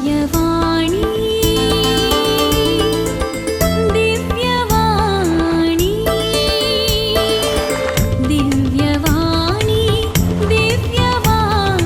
दिव्यवाणी दिव्यवाणी दिव्यवाणी दिव्यवाणी.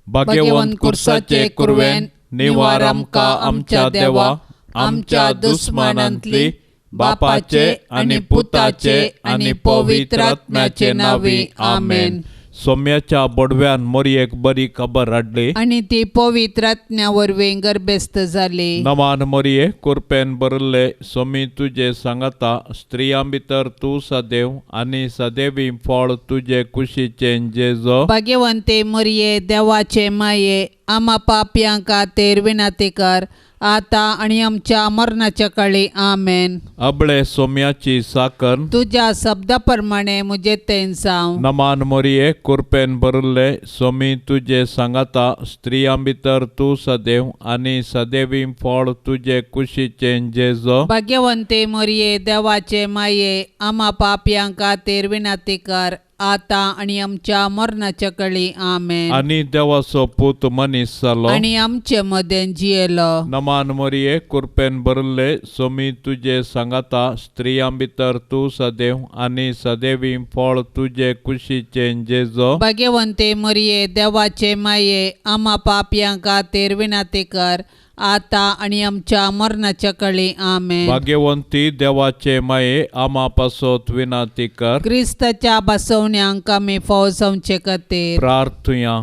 भाग्यवंत कुर्साचे कुरवेन निवार आमकां आमच्या देवा आमच्या दुस्मानांतली बापाचे आनी पुताचे आनी पवित्र आत्म्याचे नांवी आमेन. सोम्याच्या बोडव्यान मोरयेक बरी खबर हाडली आनी ती पवित्र आत्म्या वरवीं गर्भेस्त जाली. नमान मोरये कुरपेन भरिल्ले सोमी तुजे सांगाता स्त्रियां भितर तूं सदैव आनी सदैवी फळ तुजे कुशीचें जेजो. भाग्यवंते मोरये देवाचे माये आमा पापयां खातीर विनंती कर आतां आनी आमच्या मरणाच्या काळी आमेन. अबळे सोम्याची साकर तुज्या शब्दा प्रमाणे म्हजे तेन जावं. नमान मोरये कुरपेन भरिल्ले सोमी तुजे सांगाता स्त्रियां भितर तूं सदैव आनी सदैवी फळ तुजे कुशीचें जेजो. भाग्यवंते मोरये देवाचे माये आमा पापयां खातीर विनंती कर आतां आनी आमच्या मरणाच्या काळी आमेन. आनी देवाचो पूत मनीस जालो आनी आमचे मदें जियेलो. नमान मोरये कुरपेन भरिल्ले सोमी तुजे सांगाता स्त्रियां भितर तूं सदैव आनी सदैवी फळ तुजे कुशीचें जेजो. भाग्यवंते मोरये देवाचे माये आमा पापयां खातीर विनंती कर आतां आनी आमच्या मरणाच्या काळी आमेन. भाग्यवंती देवाचे माये आमा पासत विनंती कर. क्रिस्ताच्या बसवण्यांक आमी फाव जावचे खातीर प्रार्थुया.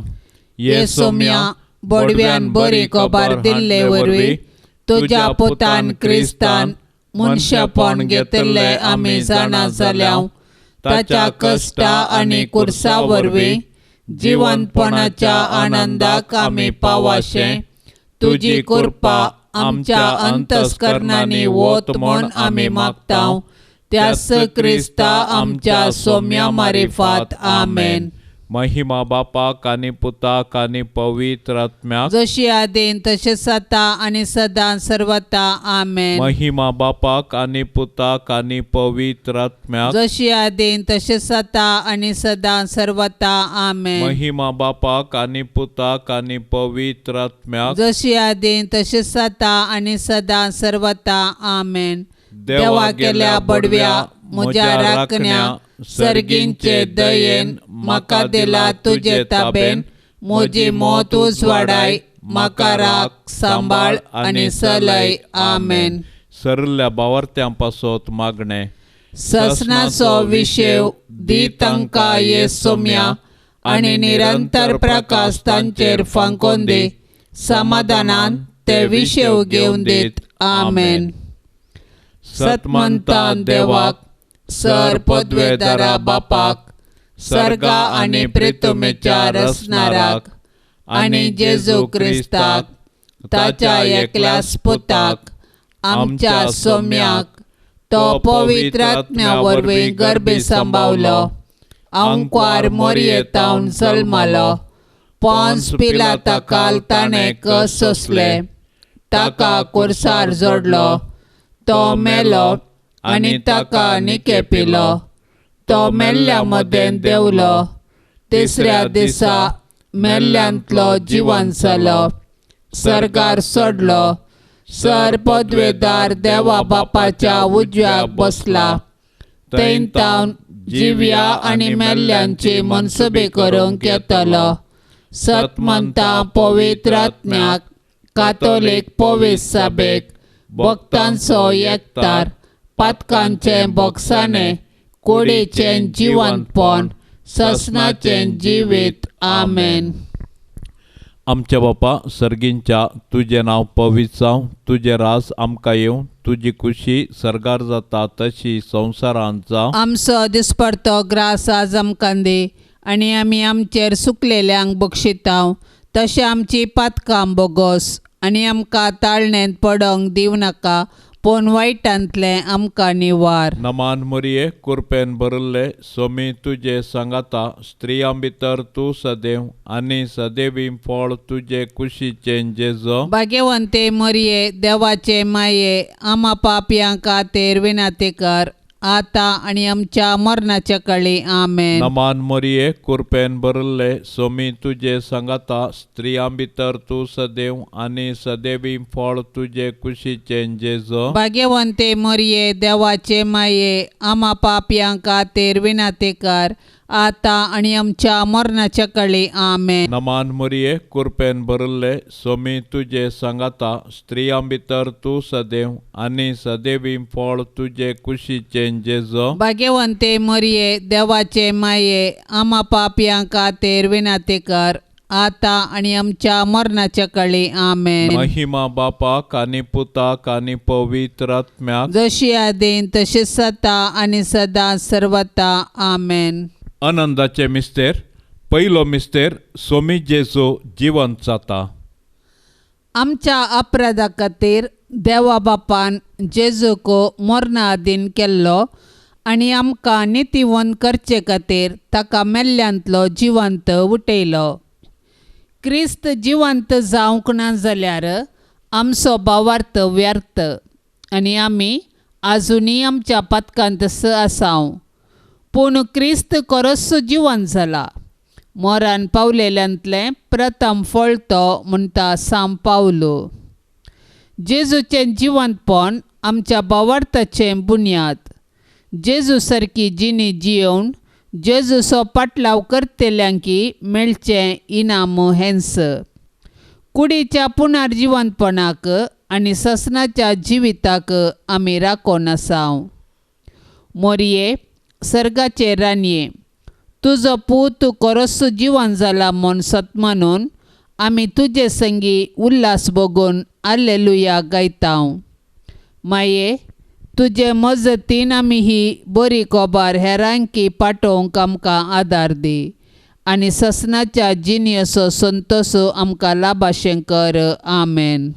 ये सोम्या बोडव्यान बरी खबर दिल्ले वरवीं तुज्या पुतान क्रिस्तान मनशापण घेतिल्लें आमी जाणा जाल्या. ताच्या कश्टा आनी कुर्सा वरवीं जिवंतपणाच्या आनंदाक आमी पावाशें तुजी कृपा आमच्या अंतस्करणांनी वत म्हूण आमी मागता. त्यास क्रिस्ता आमच्या सोम्या मारिफात आमेन. महिमा बापाक आनी पुताक आनी पवित्र आत्म्याक जशी आदीन तशें आतां आनी सदां सर्वता आमेन. महिमा बापाक आनी पुताक आनी पवित्र आत्म्याक जशी आदीन तशें आतां आनी सदां सर्वता आमेन. महिमा बापाक आनी पुताक आनी पवित्र आत्म्याक जशी आदीन तशें आतां आनी सदां सर्वता आमेन. देवा केल्या बडव्या म्हज्या राखण्या सर्गींचे दयेन म्हाका दिला तुजे ताबेन म्हजी मौत उजवाडाय म्हाका राख सांबाळ आनी सलय आमेन. सरल्या बावर्त्यां पासत मागणें. ससनाचो विशेव दी तांकां ये सोम्या आनी निरंतर प्रकाश तांचेर फांकोन दी समाधानान ते विशेव घेवन दीत आमेन. सतमंतान देवाक सर पदवेदारा बापाक सर्गा आनी प्रितुमेच्या रचणाराक आनी जेजू क्रिस्ताक ताच्या एकल्याच पुताक आमच्या सोम्याक तो पवित्र आत्म्या वरवीं गर्भे सांबावलो अंकवार मोरयेतावन जल्मालो पोन्स पिलाता काल ताणें कस सोंसले ताका कुर्सार जोडलो तो मेलो आनी ताका निके पिलो तो मेल्ल्या मदें देंवलो तिसऱ्या दिसा मेल्ल्यांतलो जिवन जालो सर्गार सोडलो सर पदवेदार देवा बापाच्या उजव्याक बसला थंय तावन जिव्या आनी मेल्ल्यांची मनसुबी करूंक येतलो. सतमंता पवित्र आत्म्याक कातोलीक पवित्र सभेक भक्तांचो एकतार पातकांचें बोगसाणें कुडीचें जिवंतपण ससनाचें जिवीत आमेन. आमच्या बापा सर्गींच्या तुजें नांव पवित्र जावं तुजें राज आमकां येवं तुजी खुशी सर्गार जाता तशी संवसारांत जावं. आमचो दिसपडतो ग्रास आज आमकां दी आनी आमी आमचेर सुकलेल्यांक बक्षितांव तशें आमची पातकां बोगोस आनी आमकां ताळणेंत पडोंक दिवं नाका पूण वायटांतलें आमकां निवार. नमान मोरये कुरपेन भरिल्ले सोमी तुजे सांगाता स्त्रियां भितर तूं सदैव आनी सदैवी फळ तुजे कुशीचें जेजो. भाग्यवंते मोरये देवाचे माये आमा पापयां खातीर विनंती कर आतां आनी आमच्या मरणाच्या काळी. आमेन. नमान मरिये, कृपेन भरिल्ले, सोमी तुजे सांगाता, स्त्रियां भितर तूं सदैव आनी सदैवी फळ तुजे कुशीचें जेजू. भाग्यवंते मरिये, देवाचे माये, आमा पापयां खातीर विनंती कर, आतां आनी आमच्या मरणाच्या काळी. आमेन. नमान मरिये, कृपेन भरिल्ले, सोमी तुजे सांगाता, स्त्रियां भितर तूं सदैव आनी सदैवी फळ तुजे कुशीचें जेजू. भाग्यवंते मरिये, देवाचे माये, आमा पापयां खातीर विनंती कर, आतां आनी आमच्या मरणाच्या काळी. आमेन. महिमा बापाक आनी पुताक आनी पवित्र आत्म्याक, जशी आदीन तशी सता आनी सदां सर्वता. आमेन. आनंदाचे मिस्तेर. पयलो मिस्तेर, सोमी जेजू जिवंत जाता. आमच्या अपराधा खातीर देवा बापान जेजूक मरणा आदीन केल्लो आनी आमकां नितीवंत करचे खातीर ताका मेल्ल्यांतलो जिवंत उठयलो. क्रिस्त जिवंत जावंक ना जाल्यार आमचो भावार्थ व्यर्थ आनी आमी आजुनूय आमच्या पातकांत आसाव. पूण क्रिस्त खरोच जिवंत जाला, मरण पावलेल्यांतलें प्रथम फळ तो म्हणटा सांव पावलो. जेजूचें जिवंतपण आमच्या भावार्थाचें बुन्याद. जेजू सारकी जिणी जियोवन जेजूचो पाटलाव करतल्यांकी मेळचें इनाम हेंच. कुडीच्या पुनर्जिवंतपणाक आनी ससनाच्या जिविताक आमी राखून आसाव. मोरये, सर्गाचे राणये, तुजो पूत खरोच जिवन जाला म्हूण सतमानून आमी तुजे संगी उल्हास भोगून आलेलुया गायताव. माये, तुजे मजतीन आमी ही बरी खबर हेरांकी पाठोवंक आमकां आदार दी आनी ससनाच्या जिणेचो संतोश आमकां लाभाशें कर. आमेन.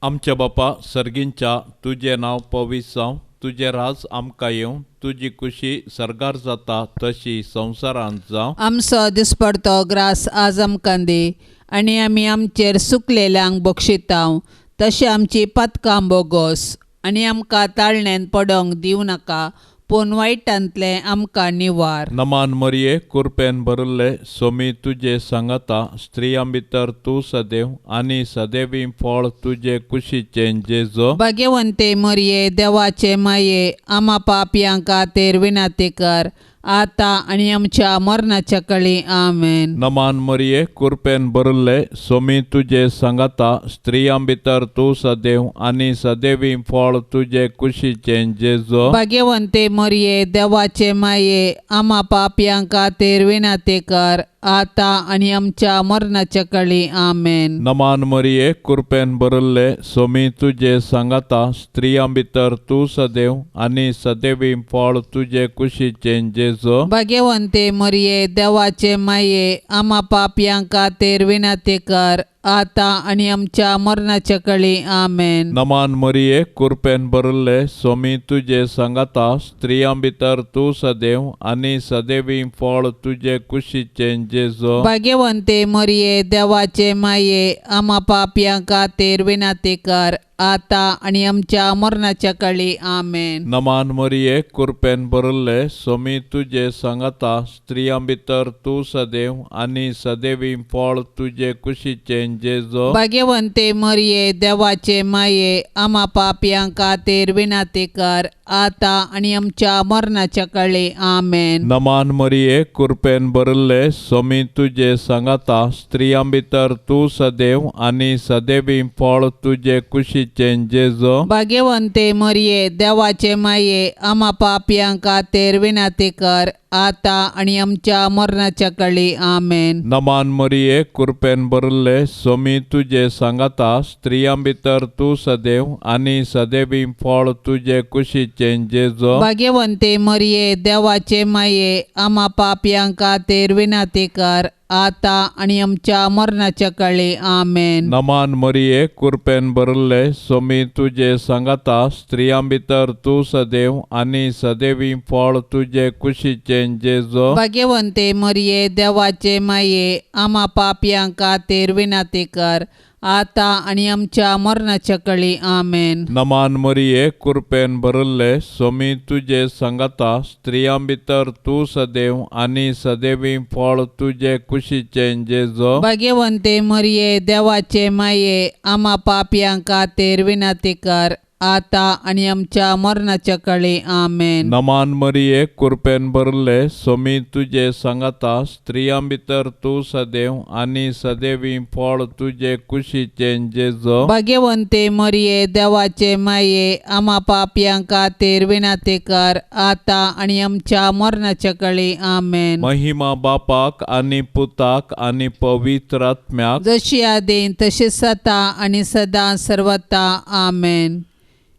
आमच्या बापा सर्गींच्या, तुजें नांव पवित्र जावं, तुजें राज आमकां येवं, तुजी खुशी सर्गार जाता तशी संवसारांत जावं. आमचो दिसपडतो ग्रास आज आमकां दी आनी आमी आमचेर सुकलेल्यांक बक्षिताव तशें आमची पातकां बोगोस आनी आमकां ताळण्यान पडोंक दिवं नाका, पूण वायटांतलें आमकां निवार. नमान मरिये, कृपेन भरिल्ले, सोमी तुजे सांगाता, स्त्रियां भितर तूं सदैव आनी सदैवी फळ तुजे कुशीचें जेजू. भाग्यवंते मरिये, देवाचे माये, आमा पापयां खातीर विनंती कर, आतां आनी आमच्या मरणाच्या काळी. आमेन. नमान मरिये, कृपेन भरिल्ले, सोमी तुजे सांगाता, स्त्रियां भितर तूं सदैव आनी सदैवी फळ तुजे कुशीचें जेजू. भाग्यवंते मरिये, देवाचे माये, आमा पापयां खातीर विनंती कर, आतां आनी आमच्या मरणाच्या काळी. आमेन. नमान मरिये, कृपेन भरिल्ले, सोमी तुजे सांगाता, स्त्रियां भितर तूं सदैव आनी सदैवी फळ तुजे कुशीचें जेजू. भाग्यवंते मरिये, देवाचे माये, आमा पापयां खातीर विनंती कर, आतां आनी आमच्या मरणाच्या काळी. आमेन. नमान मरिये, कृपेन भरिल्ले, सोमी तुजे सांगाता, स्त्रियां भितर तूं सदैव आनी सदैवी फळ तुजे कुशीचें जेजू. भाग्यवंते मरिये, देवाचे माये, आमा पापयां खातीर विनंती कर, आतां आनी आमच्या मरणाच्या काळी. आमेन. नमान मरिये, कृपेन भरिल्ले, सोमी तुजे सांगाता, स्त्रियां भितर तूं सदैव आनी सदैवी फळ तुजे कुशीचें जेजू. भाग्यवंते मरिये, देवाचे माये, आमा पापयां खातीर विनंती कर, आतां आनी आमच्या मरणाच्या काळी. आमेन. नमान मरिये, कृपेन भरिल्ले, सोमी तुजे सांगाता, स्त्रियां भितर तूं सदैव आनी सदैवी फळ तुजे कुशीचें जेजू. भाग्यवंते मरिये, देवाचे माये, आमा पापयां खातीर विनंती कर, आतां आनी आमच्या मरणाच्या काळी. आमेन. नमान मरिये, कृपेन भरिल्ले, सोमी तुजे सांगाता, स्त्रियां भितर तूं सदैव आनी सदैवी फळ तुजे कुशीचें जेजू. भाग्यवंते मरिये, देवाचे माये, आमा पापयां खातीर विनंती कर, आतां आनी आमच्या मरणाच्या काळी. आमेन. नमान मरिये, कृपेन भरिल्ले, सोमी तुजे सांगाता, स्त्रियां भितर तूं सदैव आनी सदैवी फळ तुजे कुशीचें जेजू. भाग्यवंते मरिये, देवाचे माये, आमा पापयां खातीर विनंती कर, आतां आनी आमच्या मरणाच्या कळी. आमेन. नमान मरिये, कृपेन भरिल्ले, स्वामी तुजे सांगाता, स्त्रियां भितर तूं सदैव आनी सदैवी फळ तुजे कुशीचें जेजो. भाग्यवंते मरिये, देवाचे माये, आमा पापयां खातीर विनंती कर, आतां आनी आमच्या मरणाच्या कळी. आमेन. नमान मरिये, कृपेन भरिल्ले, स्वामी तुजे सांगाता, स्त्रियां भितर तूं सदैव आनी सदैवी फळ तुजे कुशीचें जेजो. भाग्यवंते मरिये, देवाचे माये, आमा पापयां खातीर विनंती कर, आतां आनी आमच्या मरणाच्या कळी. आमेन. महिमा बापाक आनी पुताक आनी पवित्र आत्म्याक, जशी आदीं तशी सता आनी सदां सर्वता. आमेन.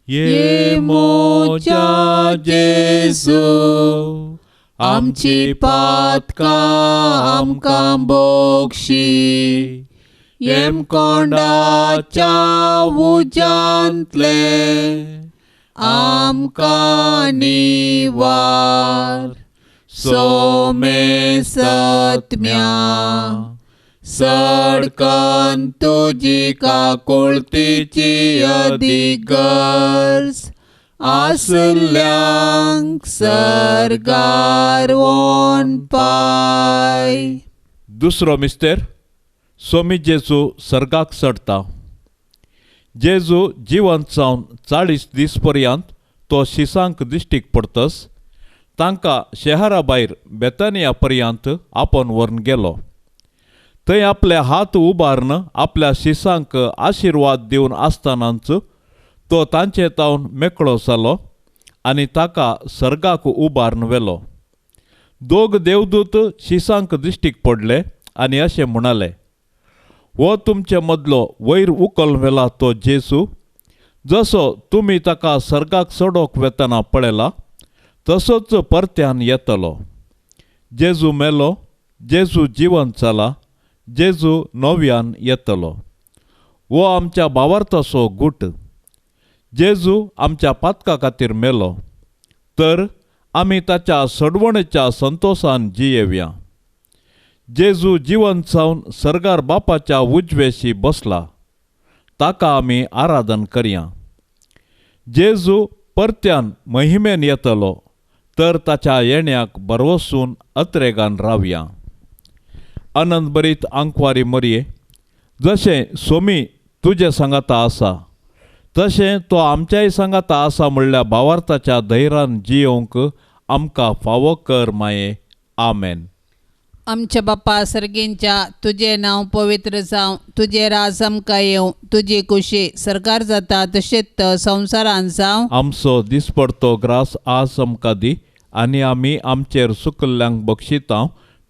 ये मोजा जेजू, आमची पातकां आमकां बोगशी, येमकोंडाच्या उज्यांतले आमकां निवार, सोमे सत्म्या सडकन तुजी काकुळतीची अदीक गरज आसल्यांक सर्गार वोन पाय. दुसरो मिस्तेर, स्वामी जेजू सर्गाक चडटा. जेजू जिवंत जावन 40 दीस पर्यंत तो शिसांक दिश्टीक पडतस तांकां शहरा भायर बेतानिया पर्यंत आपोवन व्हरून गेलो. थंय आपले हात उबारून आपल्या शिसांक आशिर्वाद दिवन आसतनाच तो तांचे तावन मेकळो जालो आनी ताका सर्गाक उबारून व्हेलो. दोग देवदूत शिसांक दिश्टीक पडले आनी अशें म्हणाले, हो तुमचे मदलो वयर उकल व्हेला तो जेजू, जसो तुमी ताका सर्गाक चडोवंक वेतना पळयला तसोच परत्यान येतलो. जेजू मेलो, जेजू जिवंत जाला, जेजू नव्यान येतलो. हो आमच्या भावार्थाचो गूट. जेजू आमच्या पातका खातीर मेलो, तर आमी ताच्या सडवणेच्या संतोशान जियेवया. जेजू जिवंत जावन सर्गार बापाच्या उजवेशी बसला, ताका आमी आराधन करया. जेजू परत्यान महिमेन येतलो, तर ताच्या येण्याक भरवसून अत्रेगान रावया. आनंद बरीत आंकवारी मरये, जशें सोमी तुजे सांगाता आसा तशें तो आमच्याय सांगाता आसा म्हणल्या भावार्थाच्या धैर्यान जियोवंक आमकां फावो कर माये. आमेन. आमच्या बापा सर्गींच्या, तुजें नांव पवित्र जावं, तुजें राज आमकां येवं, तुजी खुशी सरकार जाता तशेंच संवसारान जावं. आमचो दिसपडतो ग्रास आज आमकां दी, आनी आमी आमचेर सुकल्ल्यांक बक्षिता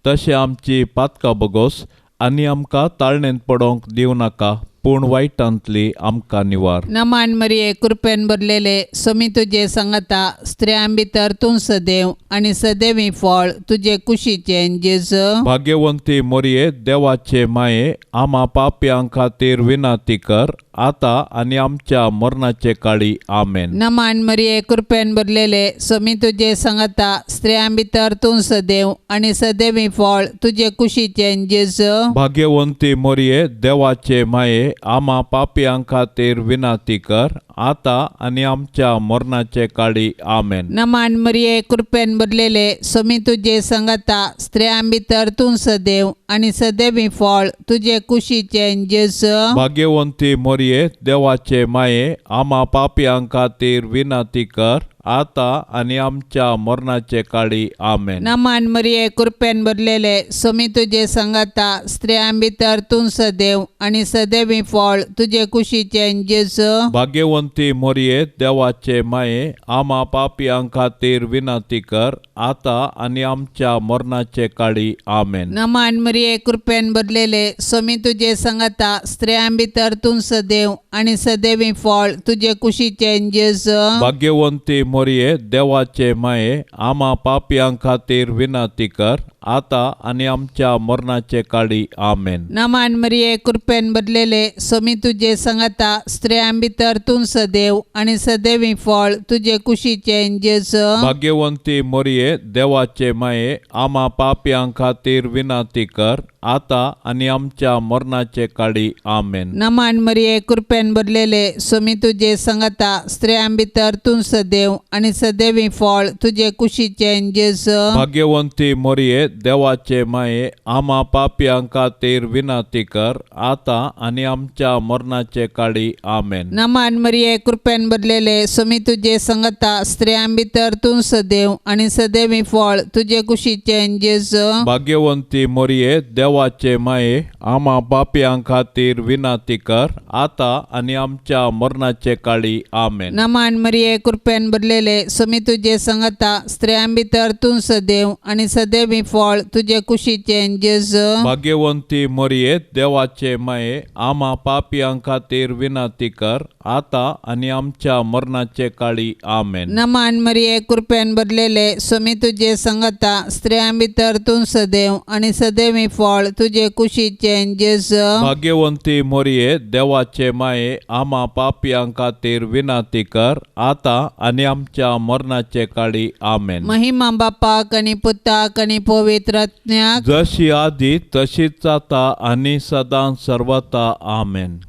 तशें आमची पातकां बगोस, आनी आमकां ताळणेंत पडोवंक दिवं नाका, पूण वायटांतली आमकां निवार. नमान मरिये, कृपेन भरलेले, स्वामी तुजे सांगाता, स्त्रियां भितर तूं सदैव आनी सदैवी फळ तुजे कुशीचें जेजू. भाग्यवंती मरिये, देवाचे माये, आमा पापयां खातीर विनंती कर, आतां आनी आमच्या मरणाचे काळी. आमेन. नमान मरिये, कृपेन भरलेले, स्वामी तुजे सांगाता, स्त्रियां भितर तूं सदैव आनी सदैवी फळ तुजे कुशीचें जेजू. भाग्यवंती मरिये, देवाचे माये, आमा पापयां खातीर विनंती कर, आतां आनी आमच्या मरणाचे काळी. आमेन. नमान मरिये, कृपेन भरलेले, स्वामी तुजे सांगाता, स्त्रियां भितर तूं सदैव आनी सदैवी फळ तुजे कुशीचें जेजू. भाग्यवंती मरिये, देवाचे माये, आमा पापयां खातीर विनंती कर, आतां आनी आमच्या मरणाचे काळी. आमेन. नमान मरिये, कृपेन भरलेले, स्वामी तुजे सांगाता, स्त्रियां भितर तूं सदैव आनी सदैवी फळ तुजे कुशीचें जेजू. भाग्यवंती मरिये, देवाचे माये, आमा पापयां खातीर विनंती कर, आतां आनी आमच्या मरणाचे काळी. आमेन. नमान मरिये, कृपेन भरलेले, स्वामी तुजे सांगाता, स्त्रियां भितर तूं सदैव आनी सदैवी फळ तुजे कुशीचें जेजू. भाग्यवंती मरिये, देवाचे माये, आमा पापयां खातीर विनंती कर, आतां आनी आमच्या मरणाचे काळी. आमेन. नमान मरिये, कृपेन भरलेले, स्वामी तुजे संगता, स्त्रियां भितर तूं सदैव आनी सदैवी फळ तुजे कुशीचें जेजू. भाग्यवंती मोरये, देवाचे माये, आमा पापयां खातीर विनंती कर, आतां आनी आमच्या मरणाचे काळी. आमेन. नमान मरिये, कृपेन भरलेले, स्वामी तुजे संगता, स्त्रियां भितर तूं सदैव आनी सदैवी फळ तुजे कुशीचें जेजू. भाग्यवंती मोरये, देवाचे माये, आमा पापयां खातीर विनंती कर, आतां आनी आमच्या मरणाचे काळी. आमेन. नमान मरिये, कृपेन भरलेले, स्वामी तुजे संगता, स्त्रियां भितर तूं सदैव आनी सदैवी फळ तुजे कुशीचें जेजू. भाग्यवंती मोरये, देवाचे माये, आमा पापयां खातीर विनंती कर, आतां आनी आमच्या मरणाचे काळी. आमेन. नमान मरिये, कृपेन भरलेले, स्वामी तुजे संगता, स्त्रियां भितर तूं सदैव आनी सदैवी फळ तुजे कुशीचें जेजू. भाग्यवंती मोरये, देवाचे माये, आमा पापयां खातीर विनंती कर, आतां आनी आमच्या मरणाचे काळी. आमेन. नमान मरिये, कृपेन भरलेले, स्वामी तुजे संगता, स्त्रियां भितर तूं सदैव आनी सदैवी फळ तुजे कुशीचें जेजू. भाग्यवंती मोरये, देवाचे माये, आमा पापयां खातीर विनंती कर, आतां आनी आमच्या मरणाचे काळी. आमेन. महिमा बापाक आनी पुताक आनी पवित्र आत्म्याक, जशी आदी तशीच आतां आनी सदां सर्वता. आमेन.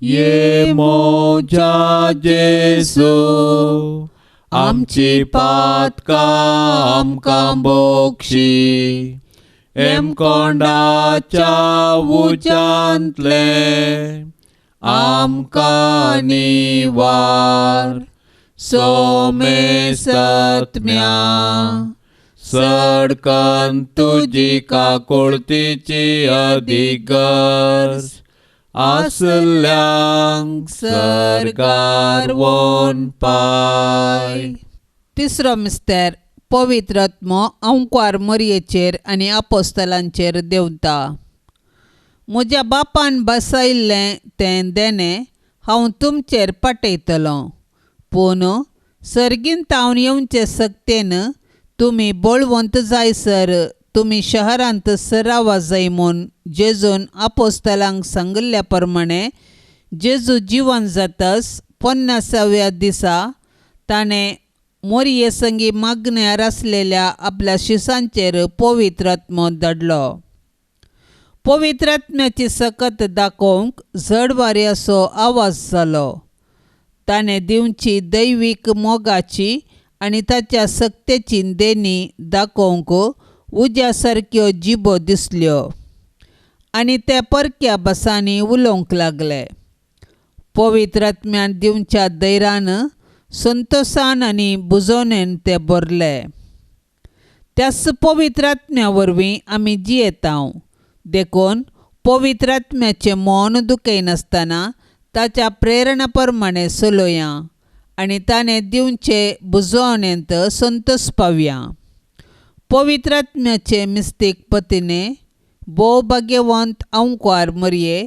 ये मोजा जेजू, आमची पातकां आमकां बोक्षी, एमकोंडाच्या उज्यांतले आमकां निवार, सोमेसत्म्या सडकन तुजी काकुळतीची अधिगर्ज आसल्यांक सर्गार वोन पाय. तिसरो मिस्तेर, पवित्र आत्मो अंकवार मरयेचेर आनी आपोस्तलांचेर देंवता. म्हज्या बापान बसयल्लें तें देणें हांव तुमचेर पाठयतलों, पूण सर्गीन तावन येवचे सक्तेन तुमी बळवंत जायसर तुमी शहरांत सरावा जाय म्हूण जेजून आपोस्तलांक सांगिल्ल्या प्रमाणे जेजू जिवन जातस 50व्या दिसा ताणें मोरये संगी मागण्यार आसलेल्या आपल्या शिसांचेर पवित्र आत्मो धाडलो. पवित्र आत्म्याची सकत दाखोवंक झडवाऱ्याचो आवाज जालो. ताणें दिवची दैवीक मोगाची आनी ताच्या सक्तेची देणी दाखोवंक उज्या सारक्यो जिबो दिसल्यो आनी ते परक्या भासांनी उलोवंक लागले. पवित्र आत्म्यान दिवच्या धैर्यान, संतोसान आनी बुजोवणेन ते भरले. त्याच पवित्र आत्म्या वरवीं आमी जियेतांव, देखून पवित्र आत्म्याचें मन दुखयनासतना ताच्या प्रेरणा प्रमाणे चलोया आनी ताणें दिवचे बुजोवणेंत संतोस पावया. पवित्र आत्म्याचे मिस्तीक पतीने, भोव भाग्यवंत अंकवार मरये,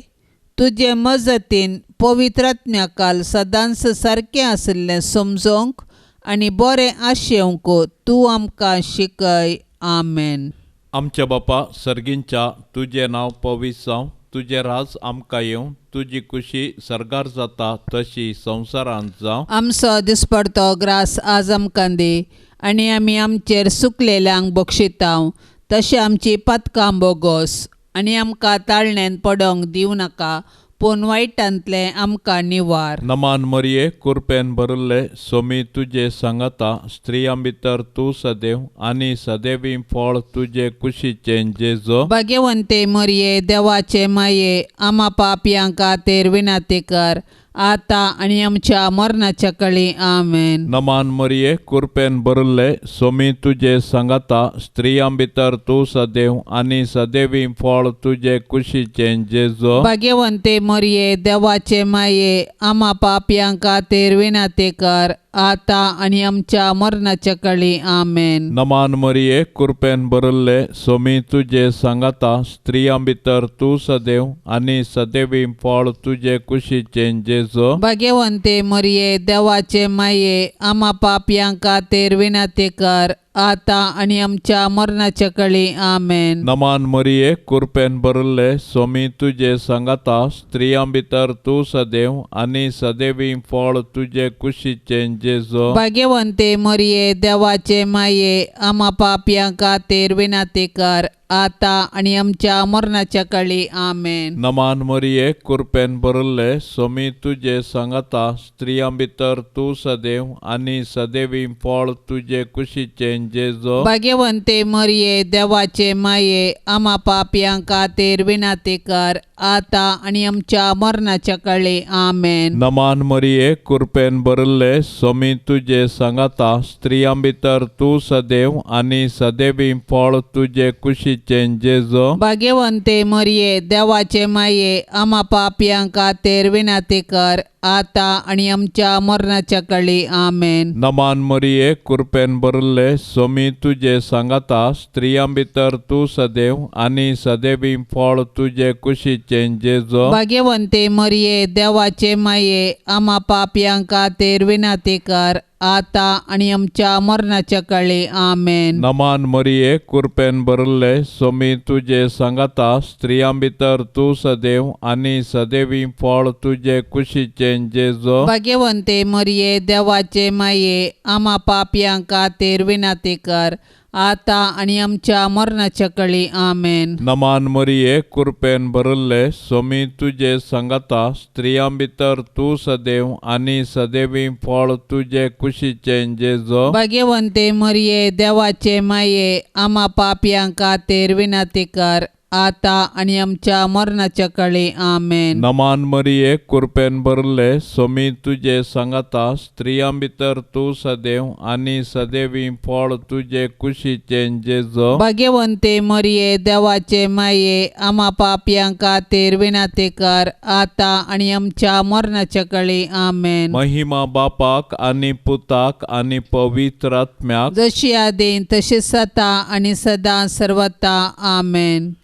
तुजे मजतीन पवित्र आत्म्या काल सदांच सारकें आशिल्लें समजोवंक आनी बरें आशेवंक तूं आमकां शिकय. आमेन. आमच्या बापा सर्गींच्या, तुजें नांव पवित्र जावं, तुजें राज आमकां येवं, तुजी कुशी सर्गार जाता तशी संवसारांत जावं. आमचो दिसपडतो ग्रास आज आमकां दी आनी आमी आमचेर सुकलेल्यांक बक्षितांव तशें आमची पातकां बोगोस आनी आमकां ताळण्यान पडोंक दिवं नाका, पूण वायटांतलें आमकां निवार. नमान मरिये, कुरपेन भरिल्ले, सोमी तुजे सांगाता, स्त्रियां भितर तूं सदैव आनी सदैवी फळ तुजे कुशीचें जेजो. भाग्यवंते मरिये, देवाचे माये, आमा पापयां खातीर विनंती कर, आतां आनी आमच्या मरणाच्या कळी. आमेन. नमान मरिये, कुरपेन भरिल्ले, सोमी तुजे सांगाता, स्त्रियां भितर तूं सदैव आनी सदैवी फळ तुजे कुशीचें जेजो. भाग्यवंते मरिये, देवाचे माये, आमा पापयां खातीर विनंती कर, आतां आनी आमच्या मरणाच्या कळी. आमेन. नमान मरिये, कुरपेन भरिल्ले, सोमी तुजे सांगाता, स्त्रियां भितर तूं सदैव आनी सदैवी फळ तुजे कुशीचें जेजो. भाग्यवंते मरिये, देवाचे माये, आमा पापयां खातीर विनंती कर, आतां आनी आमच्या मरणाच्या कळी. आमेन. नमान मरिये, कुरपेन भरिल्ले, सोमी तुजे सांगाता, स्त्रियां भितर तूं सदैव आनी सदैवी फळ तुजे कुशीचें जेजो. भाग्यवंते मरिये, देवाचे माये, आमा पापयां खातीर विनंती कर, आतां आनी आमच्या मरणाच्या कळी. आमेन. नमान मरिये, कुरपेन भरिल्ले, सोमी तुजे सांगाता, स्त्रियां भितर तूं सदैव आनी सदैवी फळ तुजे कुशीचें जेजो. भाग्यवंते मरिये, देवाचे माये, आमा पापयां खातीर विनंती कर, आतां आनी आमच्या मरणाच्या कळी. आमेन. नमान मरिये, कुरपेन भरिल्ले, सोमी तुजे सांगाता, स्त्रियां भितर तूं सदैव आनी सदैवी फळ तुजे कुशीचें जेजो. भाग्यवंते मरिये, देवाचे माये, आमा पापयां खातीर विनंती कर, आतां आनी आमच्या मरणाच्या कळी. आमेन. नमान मरिये, कुरपेन भरिल्ले, सोमी तुजे सांगाता, स्त्रियां भितर तूं सदैव आनी सदैवी फळ तुजे कुशीचें जेजो. भाग्यवंते मरिये, देवाचे माये, आमा पापयां खातीर विनंती कर, आतां आनी आमच्या मरणाच्या कळी. आमेन. नमान मरिये, कुरपेन भरिल्ले, सोमी तुजे सांगाता, स्त्रियां भितर तूं सदैव आनी सदैवी फळ तुजे कुशीचें जेजो. भाग्यवंते मरिये, देवाचे माये, आमा पापयां खातीर विनंती कर, आतां आनी आमच्या मरणाच्या कळी. आमेन. नमान मरिये, कुरपेन भरिल्ले, सोमी तुजे सांगाता, स्त्रियां भितर तूं सदैव आनी सदैवी फळ तुजे कुशीचें जेजो. भाग्यवंते मरिये, देवाचे माये, आमा पापयां खातीर विनंती कर, आतां आनी आमच्या मरणाच्या कळी. आमेन. नमान मरिये, कुरपेन भरिल्ले, सोमी तुजे सांगाता, स्त्रियां भितर तूं सदैव आनी सदैवी फळ तुजे कुशीचें जेजो. भाग्यवंते मरिये, देवाचे माये, आमा पापयां खातीर विनंती कर, आतां आनी आमच्या मरणाच्या कळी. आमेन. महिमा बापाक आनी पुताक आनी पवित्र आत्म्याक, जशी आदीं तशी सता आनी सदां सर्वता. आमेन.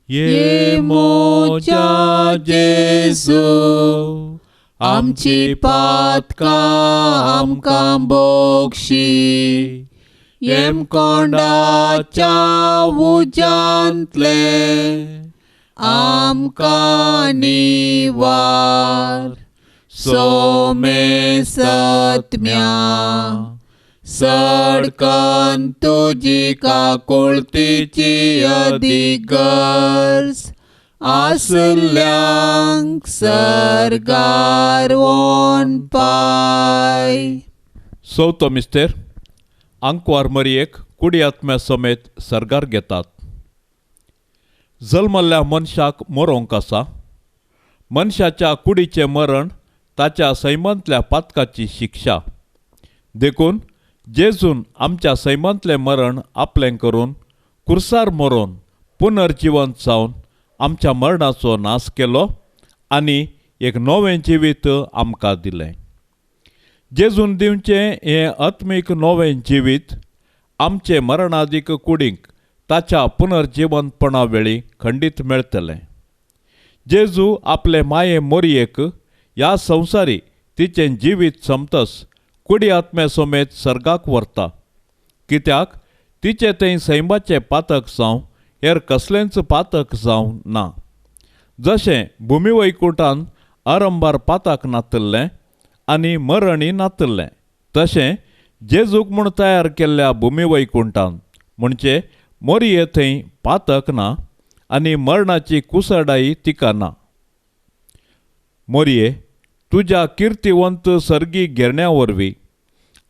ये मोजा जेजू, आमची पातकां आमकां बोगशी, येमकोंडाच्या उज्यांतले आमकां निवार, सोमे सत्म्या सडकन तुजी काकुळतीची अधिगर्ज आसल्यांक सर्गार वोन पाय. चवथो मिस्तेर, आंकवार मरियेक कुडी आत्म्या समेत सर्गार घेतात. जल्मल्ल्या मनशाक मरोंक आसा. मनशाच्या कुडीचें मरण ताच्या सैमांतल्या पातकाची शिक्षा. देखून जेजून आमच्या सैमांतलें मरण आपलें करून कुर्सार मरोन पुनर्जिवंत जावन आमच्या मरणाचो नाश केलो आनी एक नवें जिवीत आमकां दिलें. जेजून दिवचें हें आत्मीक नवें जिवीत आमचे मरणादीक कुडींक ताच्या पुनर्जिवंतपणा वेळी खंडीत मेळटलें. जेजू आपले माये मोरयेक ह्या संवसारी तिचें जिवीत समतस कुडी आत्म्या समेत सर्गाक व्हरता. कित्याक तिचें थंय सैमाचें पातक जावं हेर कसलेंच पातक जावं ना. जशें भुमी वैकुंठान आरंभार पातक नातिल्लें आनी मरणय नातिल्लें, तशें जेजूक म्हूण तयार केल्ल्या भुमी वैकुंठान म्हणजे मोरये थंय पातक ना आनी मरणाची कुसडाय तिका ना. मोरये, तुज्या किर्तिवंत सर्गी घेरण्या वरवीं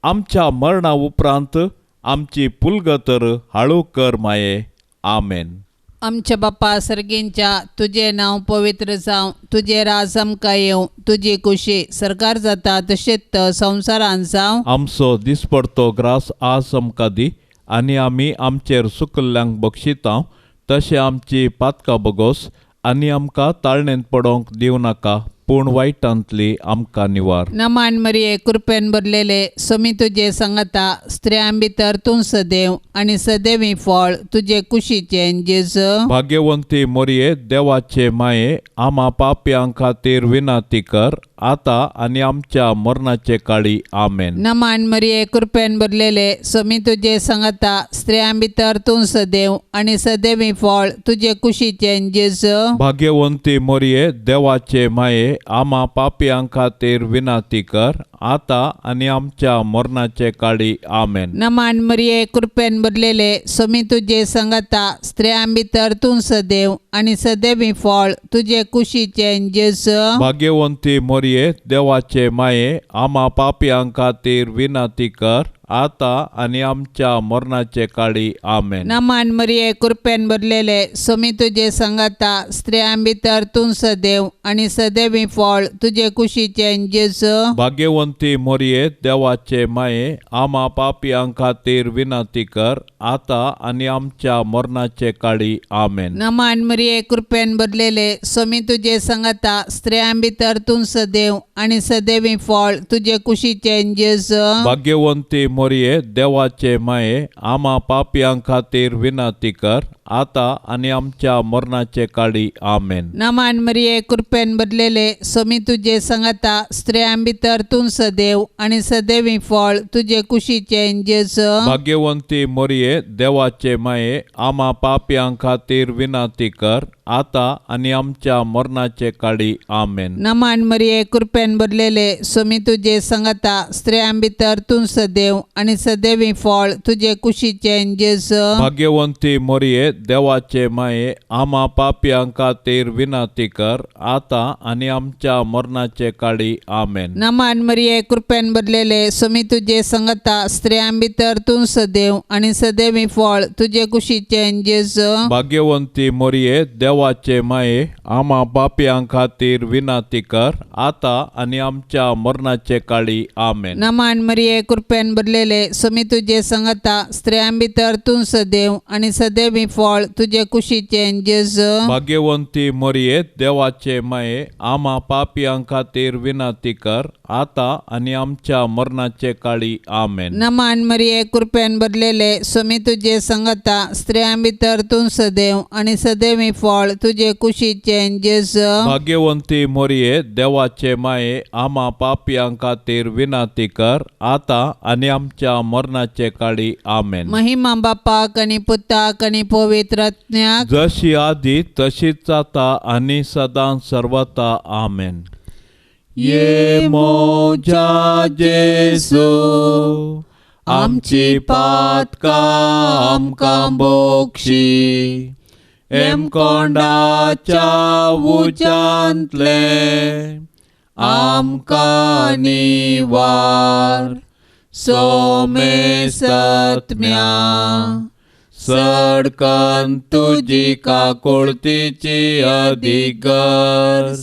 आमच्या मरणा उपरांत आमची पुलगतर हाळू कर माये. आमेन. आमच्या बापा सर्गींच्या, तुजें नांव पवित्र जावं, तुजें राज आमकां येवं, तुजी खुशी सरकार जाता तशेंच संवसारान जावं. आमचो दिसपडतो ग्रास आज आमकां दी आनी आमी आमचेर सुकल्ल्यांक बक्षिता तशें आमची पातकां बगोस आनी आमकां ताळणेंत पडोवंक दिवं नाका, पूण वायटांतली आमकां निवार. नमान मरिये, कृपेन भरलेले, सोमी तुजे सांगाता, स्त्रियां भितर तूं सदैव आनी सदैवी फळ तुजे कुशीचें जेजू. भाग्यवंती मोरये, देवाचे माये, आमा पापयां खातीर विनंती कर आतां आनी आमच्या मरणाचे काळी. आमेन. नमान मरिये, कृपेन भरलेले, स्वामी तुजे संगता, स्त्रियां भितर तूं सदैव आनी सदैवी फळ तुजे कुशीचें जेजू. भाग्यवंती मोरये, देवाचे माये, आमा पापयां खातीर विनंती कर, आतां आनी आमच्या मरणाचे काळी. आमेन. नमान मरिये, कृपेन भरलेले, स्वामी तुजे संगता, स्त्रियां भितर तूं सदैव आनी सदैवी फळ तुजे कुशीचें जेजू. भाग्यवंती मोरये, देवाचे माये, आमा पापयां खातीर विनंती कर, आतां आनी आमच्या मरणाचे काळी. आमेन. नमान मरिये, कृपेन भरलेले, स्वामी तुजे संगता, स्त्रियां भितर तूं सदैव आनी सदैवी फळ तुजे कुशीचें जेजू. भाग्यवंती मोरये, देवाचे माये, आमा पापयां खातीर विनंती कर, आतां आनी आमच्या मरणाचे काळी. आमेन. नमान मरिये, कृपेन भरलेले, स्वामी तुजे संगता, स्त्रियां भितर तूं सदैव आनी सदैवी फळ तुजे कुशीचें जेजू. भाग्यवंती मोरये, देवाचे माये, आमा पापयां खातीर विनंती कर, आतां आनी आमच्या मरणाचे काळी. आमेन. नमान मरिये, कृपेन भरलेले, स्वामी तुजे संगता, स्त्रियां भितर तूं सदैव आनी सदैवी फळ तुजे कुशीचें जेजू. भाग्यवंती मोरये, देवाचे माये, आमा पापयां खातीर विनंती कर, आतां आनी आमच्या मरणाचे काळी. आमेन. नमान मरिये, कृपेन भरलेले, स्वामी तुजे संगता, स्त्रियां भितर तूं सदैव आनी सदैवी फळ तुजे कुशीचें जेजू. भाग्यवंती मोरये, देवाचे माये, आमा पापयां खातीर विनंती कर, आतां आनी आमच्या मरणाचे काळी. आमेन. नमान मरिये, कृपेन भरलेले, स्वामी तुजे संगता, स्त्रियां भितर तूं सदैव आनी सदैवी फळ तुजे कुशीचें जेजू. भाग्यवंती मोरये, देवाचे माये, आमा पापयां खातीर विनंती कर, आतां आनी आमच्या मरणाचे काळी. आमेन. नमान मरिये, कृपेन भरलेले, स्वामी तुजे संगता, स्त्रियां भितर तूं सदैव आनी सदैवी फळ तुजे कुशीचें जेजू. भाग्यवंती मोरये, देवाचे माये, आमा पापयां खातीर विनंती कर, आतां आनी आमच्या मरणाचे काळी. आमेन. नमान मरिये, कृपेन भरलेले, स्वामी तुजे संगता, स्त्रियां भितर तूं सदैव आनी सदैवी फळ तुजे कुशीचें जेजू. भाग्यवंती मोरये, देवाचे माये, आमा पापयां खातीर विनंती कर, आतां आनी आमच्या मरणाचे काळी. आमेन. महिमा बापाक आनी पुताक आनी पवित्र आत्म्याक, जशी आदी तशीच आतां आनी सदां सर्वता. आमेन. ये मोजा जेजू, आमची पातकां आमकां बोक्षी, एमकोंडाच्या उज्यांतले आमकां निवार, सोमेसत्म्या सडकन तुजी काकुळतीची अधिगर्ज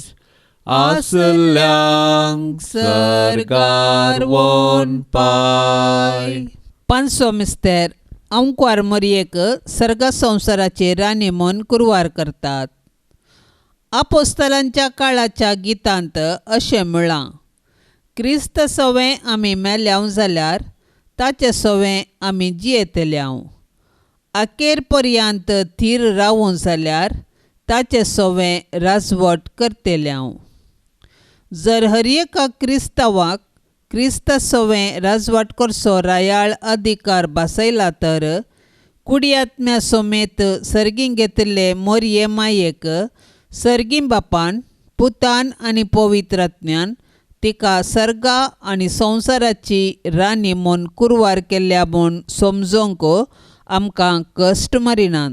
आसल्यांक सर्गार वोन पाय. पांचसो मिस्तेर अंकवार मोरयेक सर्ग संवसाराचे राणी म्हूण कुरवार करतात. आपोस्तलांच्या काळाच्या गितांत अशें म्हळां, क्रिस्त सवें आमी मेल्याव जाल्यार ताचे सवें आमी जियेतल्याव, अखेर पर्यंत थीर रावूं जाल्यार ताचे सवें राजवट करतल्याव. जर हर एका क्रिस्तांवाक क्रिस्त सवें राजवट करचो रायाळ अधिकार भासयला तर कुडयात्म्या समेत सर्गीं घेतिल्ले मोरये मायेक सर्गीं बापान, पुतान आनी पवित्र आत्म्यान तिका सर्गा आनी संवसाराची राणी म्हूण कुरवार केल्या म्हूण समजूंक आमकां कश्ट मारिनात.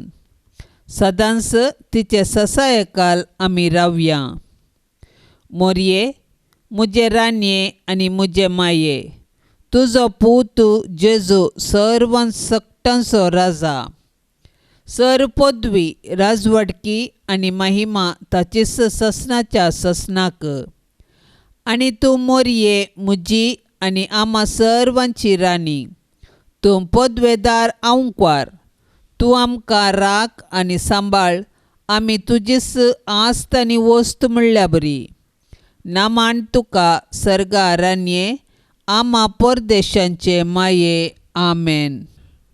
सदांच तिचे ससायकाल आमी रावया. मोरये, म्हजे राणये आनी म्हजे माये, तुजो पूत जेजू सर्वां सक्टांचो राजा, सर पदवी राजवटकी आनी महिमा ताचीच ससनाच्या ससनाक. आनी तूं मोरये म्हजी आनी आमा सर्वांची राणी, तूं पदवेदार आंकवार, तूं आमकां राख आनी सांबाळ, आमी तुजीच आस्त आनी वस्त म्हणल्या बरी. नामान तुका सर्गा राणये, आमा परदेशांचे माये. आमेन.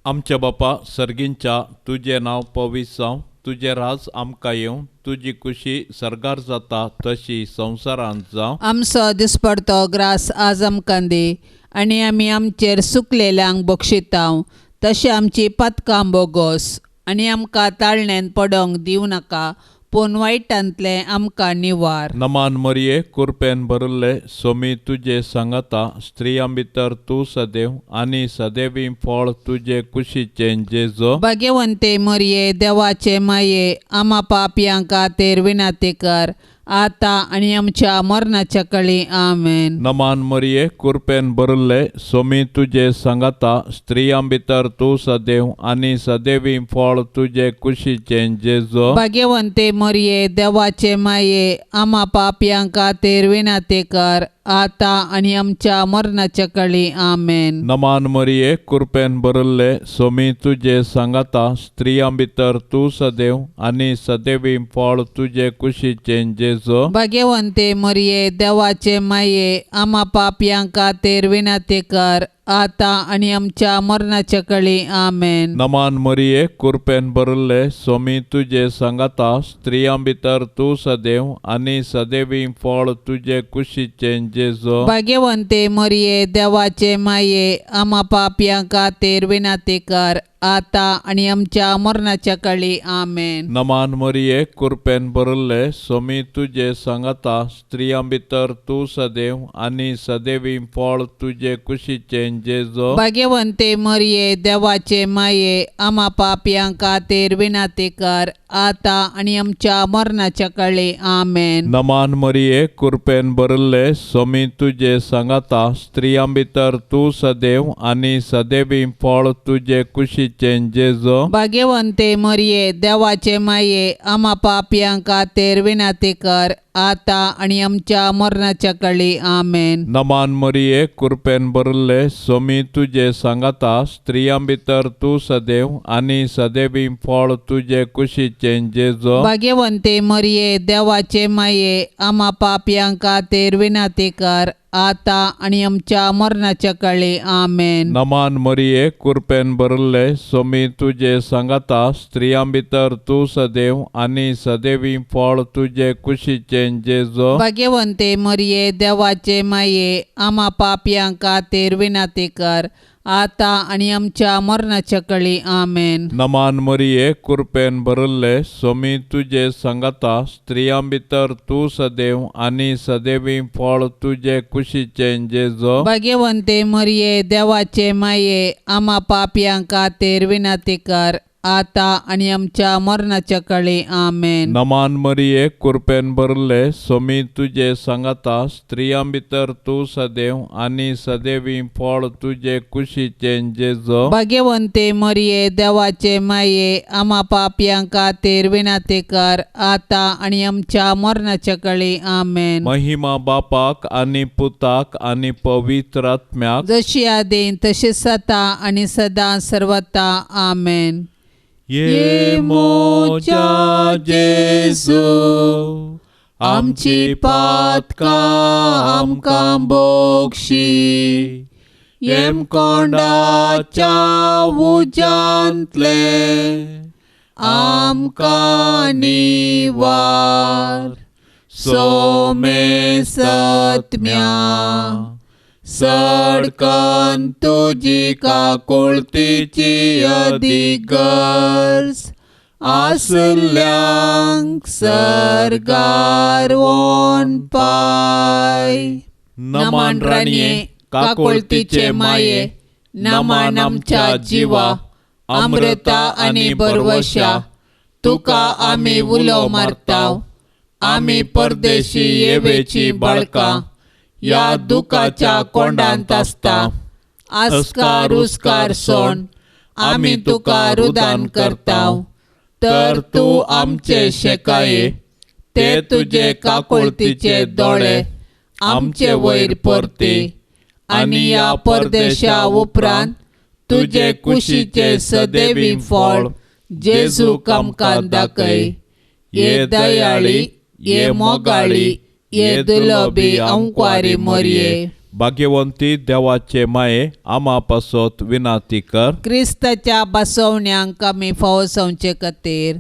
आमच्या बापा सर्गींच्या, तुजें नांव पवित्र जावं, तुजें राज आमकां येवं, तुजी कुशी सर्गार जाता तशी संवसारांत जावं. आमचो दिसपडतो ग्रास आज आमकां दी आनी आमी आमचेर सुकलेल्यांक बक्षितांव तशें आमची पातकां बोगोस आनी आमकां ताळण्यान पडोंक दिवं नाका पूण वायटांतलें आमकां निवार. नमान मरिये, कुरपेन भरिल्ले, सोमी तुजे सांगाता, स्त्रियां भितर तूं सदैव आनी सदैवी फळ तुजे कुशीचें जेजो. भाग्यवंते मरिये, देवाचे माये, आमा पापयां खातीर विनंती कर आतां आनी आमच्या मरणाच्या कळी. आमेन. नमान मरिये, कुरपेन भरिल्ले, सोमी तुजे सांगाता, स्त्रियां भितर तूं सदैव आनी सदैवी फळ तुजे कुशीचें जेजो. भाग्यवंते मरिये, देवाचे माये, आमा पापयां खातीर विनंती कर आतां आनी आमच्या मरणाच्या कळी. आमेन. नमान मरिये, कुरपेन भरिल्ले, सोमी तुजे सांगाता, स्त्रियां भितर तूं सदैव आनी सदैवी फळ तुजे कुशीचें जेजो. भाग्यवंते मरिये, देवाचे माये, आमा पापयां खातीर विनंती कर आतां आनी आमच्या मरणाच्या कळी. आमेन. नमान मरिये, कुरपेन भरिल्ले, सोमी तुजे सांगाता, स्त्रियां भितर तूं सदैव आनी सदैवी फळ तुजे कुशीचें जेजो. भाग्यवंते मरिये, देवाचे माये, आमा पापयां खातीर विनंती कर आतां आनी आमच्या मरणाच्या कळी. आमेन. नमान मरिये, कुरपेन भरिल्ले, सोमी तुजे सांगाता, स्त्रियां भितर तूं सदैव आनी सदैवी फळ तुजे कुशीचें जेजो. भाग्यवंते मरिये, देवाचे माये, आमा पापयां खातीर विनंती कर आतां आनी आमच्या मरणाच्या कळी. आमेन. नमान मरिये, कुरपेन भरिल्ले, सोमी तुजे सांगाता, स्त्रियां भितर तूं सदैव आनी सदैवी फळ तुजे कुशीचें जेजो. भाग्यवंते मरिये, देवाचे माये, आमा पापयां खातीर विनंती कर आतां आनी आमच्या मरणाच्या कळी. आमेन. नमान मरिये, कुरपेन भरिल्ले, सोमी तुजे सांगाता, स्त्रियां भितर तूं सदैव आनी सदैवी फळ तुजे कुशीचें जेजो. भाग्यवंते मरिये, देवाचे माये, आमा पापयां खातीर विनंती कर आतां आनी आमच्या मरणाच्या कळी. आमेन. नमान मरिये, कुरपेन भरिल्ले, सोमी तुजे सांगाता, स्त्रियां भितर तूं सदैव आनी सदैवी फळ तुजे कुशीचें जेजो. भाग्यवंते मरिये, देवाचे माये, आमा पापयां खातीर विनंती कर आतां आनी आमच्या मरणाच्या कळी. आमेन. नमान मरिये, कुरपेन भरिल्ले, सोमी तुजे सांगाता, स्त्रियां भितर तूं सदैव आनी सदैवी फळ तुजे कुशीचें जेजो. भाग्यवंते मरिये, देवाचे माये, आमा पापयां खातीर विनंती कर आतां आनी आमच्या मरणाच्या कळी. आमेन. नमान मरिये, कुरपेन भरिल्ले, सोमी तुजे सांगाता, स्त्रियां भितर तूं सदैव आनी सदैवी फळ तुजे कुशीचें जेजो. भाग्यवंते मरिये, देवाचे माये, आमा पापयां खातीर विनंती कर आतां आनी आमच्या मरणाच्या कळी. आमेन. महिमा बापाक आनी पुताक आनी पवित्र आत्म्याक, जशी आदीं तशी आतां आनी सदां सर्वता. आमेन. ये मोजा जेजू, आमची पातकां आमकां बोगशी, येमकोंडाच्या उज्यांतले आमकां निवार, सोमे सत्म्या सडकन तुजी काकुळतीची अधिगर्ज आसल्यांक सर्गार वोन पाय. नमान राणये, काकुळतीचे माये, नमान आमच्या जिवा, अमृता आनी बरवशा, तुका आमी उलो मारताव, आमी परदेशी येवेची बाळकां ह्या दुखाच्या कोंडांत आसता. आस्कार उस्कार सोण आमी तुका रुदान करताव, तर तूं आमचे शेकाये, ते तुजे काकुळतीचे दोळे आमचे वयर परती आनी ह्या परदेशा उपरांत तुजे कुशीचे सदैवी फळ जेजू आमकां दाखय. ये दयाळी, ये मोगाळी, ये दुलबी अंकवारी मोरये. भाग्यवंती देवाचे माये, आमा पासत विनाती कर. क्रिस्ताच्या बसवण्यांक आमी फावो जावचे खातीर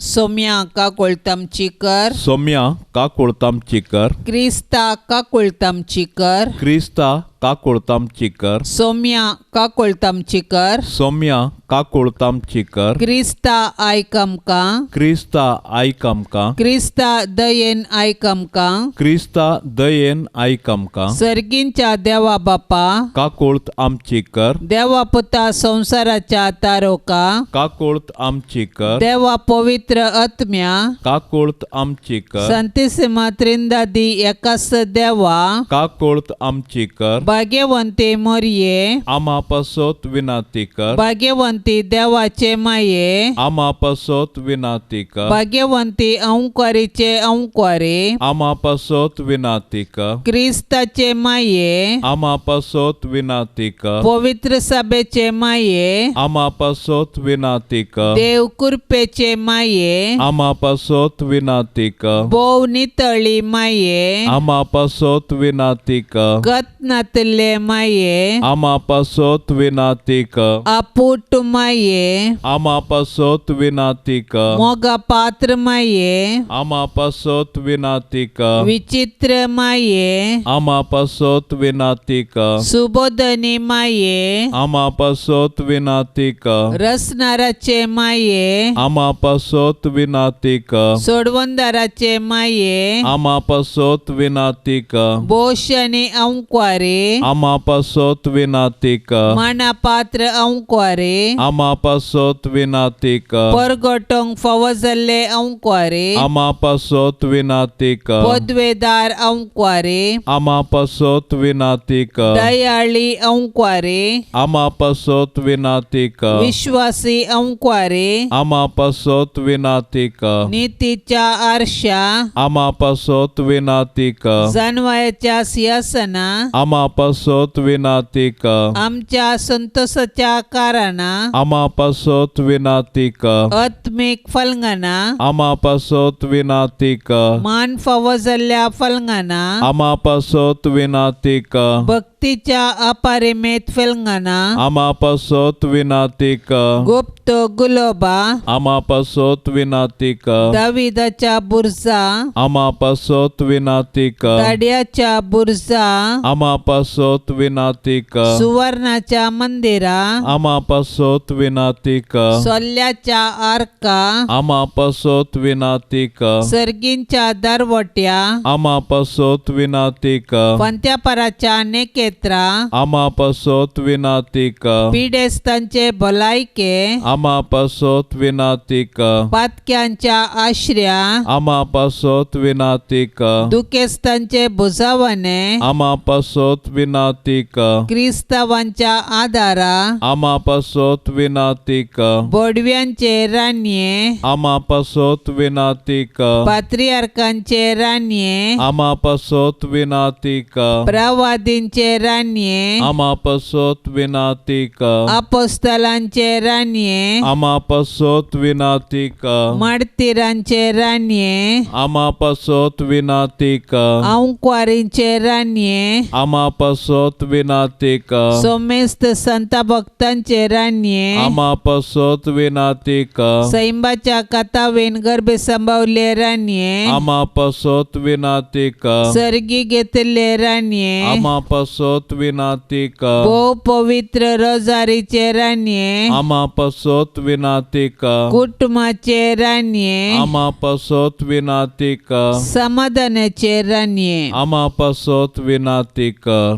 सोम्या काकुळतमची कर. सोम्या काकुळतामची कर. क्रिस्ता काकुळतमची कर. क्रिस्ता काकुळतामची कर. सोम्या काकुळतमची कर. सोम्या काकुळतामची कर. क्रिस्ता आयक आमकां. क्रिस्ता आयक आमकां. क्रिस्ता दयेन आयक आमकां. क्रिस्ता दयेन आयक आमकां. सर्गींच्या देवा बापा काकुळत आमची कर. देवा पुता संवसाराच्या तारोका काकुळत आमची कर. देवा पवित्र आत्म्या काकुळत आमची कर. संतिसिमा त्रिंदादी एकास देवा काकुळत आमची कर. भाग्यवंती मोरये आमा पासत विनाती कर. भाग्यवंती देवाचे माये आमा पासत विनाती कर. भाग्यवंती अंकारीचे अंकारे आमा पासत विनाती कर. क्रिस्ताचे माये आमा पासत विनाती कर. पवित्र सभेचे माये आमा पासत विनाती कर. देव कृपेचे माये आमा पासत विनाती कर. भोव नितळी माये आमा पासत विनाती कर. गत नातले माये आमा पासत विनाती कर. आपूट माये आमा पासत विनाती कर. मोगा पात्र माये आमा पासत विनाती कर. विचित्र माये आमा पासत विनाती कर. सुबोधनी माये आमा पासत विनाती कर. रसनाराचे माये आमा पासत विनाती कर. सोडवंदाराचे माये आमा पासत विनाती कर. बोशनी अंक्वारे आमा पासत विनाती कर. माना पात्र अंक्वारे आमा पासत विनाती कर. परगटोंक फावो जाल्ले अंक्वारे आमा पासत विनाती कर. पदवेदार अंक्वारे आमा पासत विनाती कर. दयाळी अंक्वारे आमा पासत विनाती कर. विश्वासी अंक्वारे आमा पासत विनाती कर. नीतीच्या आरशा आमा पासत विनाती कर. जानवायाच्या सिंहासना आमा पासत विनाती कर. आमच्या संतोषाच्या कारणा आमा पासत विनाती कर. आत्मिक फलंगना आमा पासत विनाती कर. मान फावो जाल्ल्या फलंगना आमा पासत विनाती कर. भक्तीच्या अपरिमेत फलंगना आमा पासत विनाती कर. गुप्त गुलोबा आमा पासत विनाती कर. दाविदाच्या बुरजा आमा पासत विनाती कर. दाड्याच्या बुरजा आमा पासत विनाती कर. सुवर्णाच्या मंदिरा आमा पासत विनाती कर. सोल्ल्याच्या आर्का आमा पासत विनाती कर. सर्गींच्या दरवट्या आमा पासत विनाती कर. पंत्यापराच्या नेकेत्रा आमा पासत विनाती कर. पिडेस्तांचे भलायके आमा पासत विनाती कर. पातक्यांच्या आश्र्या आमा पासत विनाती कर. दुखेस्तांचे भुजावणे आमा पासत विनाती कर. क्रिस्तावांच्या आदारा आमा पासत विनाती कर. बोडव्यांचे रानये आमा पासत विनाती कर. पात्रियार्कांचे रानये आमा पासत विनाती कर. प्रवादींचे रानये आमा पासत विनाती कर. अपोस्तलांचे रानये आमा पासत विनाती कर. मार्तीरांचे रानये आमा पासत विनाती कर. अंक्वारींचे रानये आमा पासत विनाती कर. सोमेस्त संत भक्तांचे रानये आमा पासत विनाती कर. सैंबाच्या कथावेन गर्भे संभवले रानये आमा पासत विनाती कर. सर्गी घेतले रानये आमा पासत विनाती कर. भोव पवित्र रोजारीचे रानये आमा पासत विनाती कर. कुटुंबाचे रानये आमा पासत विनाती कर. समाधानाचे रानये आमा पासत विनाती कर.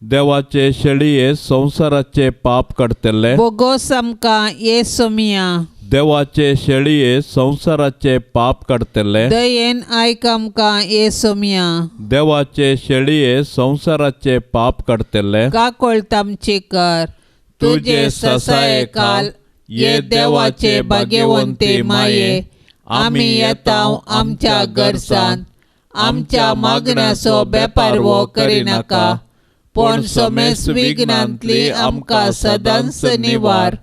देवाचे शेळये संवसाराचे पाप काडटले. बोगोस आमकां ये सोमिया. देवाचे शेळये संवसाराचे पाप काडटले. दयेन आयक आमकां ये सोमिया. देवाचे शेळये संवसाराचे पाप काडटले. काकोळत आमची कर. तुजे ससाये काल ये देवाचे भाग्यवंते माये आमी येता आमच्या गरजान आमच्या मागण्याचो बेपारवो करिनाका पूण समेस विघ्नांतली आमकां सदांच निवार.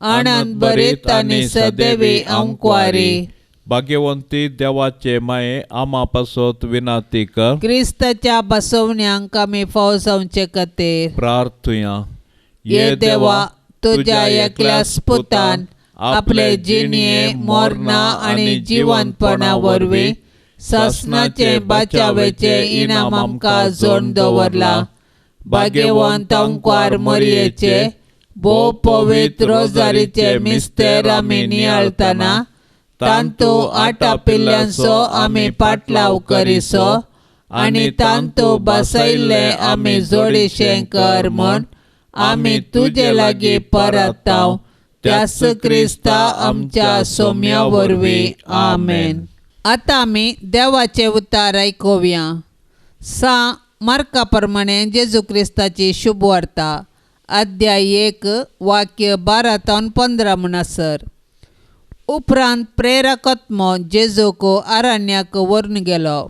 आनंद भरीत आनी सदैवी अंकवारी. भाग्यवंती देवाचे माये आमा पासत विनाती कर. क्रिस्ताच्या बसवण्यांक आमी फाव जावचे खातीर प्रार्थुया. ये देवा तुज्या एकल्याच पुतान आपले जिणये मोरना आनी जिवंतपणा वरवीं सासणाचे बाचावेचे इनाम आमकां जोड दवरला. भाग्यवंत अंकवार मरयेचे भोव पवित्र रोजारीचे मिस्तेर आमी नियाळतना तांतू आटापिल्ल्यांचो आमी पाटलाव करिसो आनी तांतू बसयल्ले आमी जोडीशें कर म्हूण आमी तुजे लागीं परताव त्यास क्रिस्ता आमच्या सोम्या वरवीं. आमेन. आतां आमी देवाचें उतार आयकुया. सा मार्का प्रमाणे जेजू क्रिस्ताची शुभवार्ता अध्याय 1 वाक्य 12 तावन 15 म्हणसर. उपरांत प्रेरकत्मो जेजूक अरण्याक व्हरून गेलो